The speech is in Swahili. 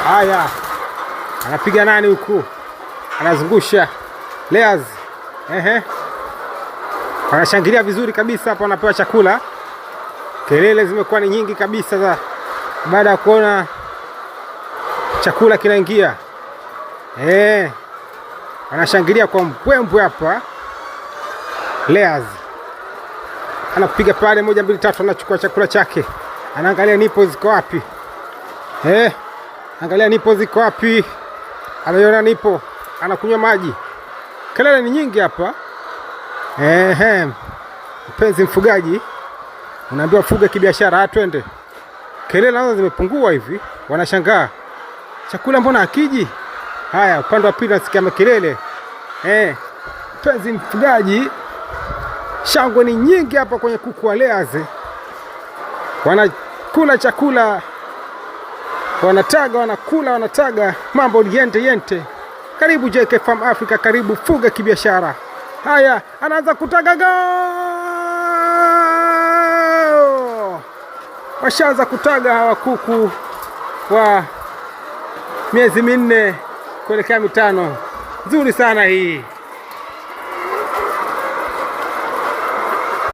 Haya, anapiga nani huku, anazungusha layers. Ehe, wanashangilia vizuri kabisa hapa, wanapewa chakula. Kelele zimekuwa ni nyingi kabisa za baada ya kuona chakula kinaingia. Wanashangilia kwa mbwembwe hapa. Layers anapiga pale, moja mbili tatu, anachukua chakula chake, anaangalia nipo ziko wapi. Angalia nipo ziko wapi, anaiona nipo, anakunywa maji. Kelele ni nyingi hapa. Ehe, mpenzi mfugaji, unaambiwa fuga kibiashara, twende. Kelele nazo zimepungua hivi, wanashangaa chakula mbona hakiji? Haya, upande wa pili nasikia makelele. Mpenzi mfugaji, shangwe ni nyingi hapa kwenye kuku wa layers, wanakula chakula, wanataga, wanakula, wanataga, mambo ni yente yente. Karibu JK Farm Africa, karibu fuga kibiashara. Haya, anaanza kutaga go! Washaanza kutaga hawa kuku wa miezi 4 kuelekea 5. Nzuri sana hii.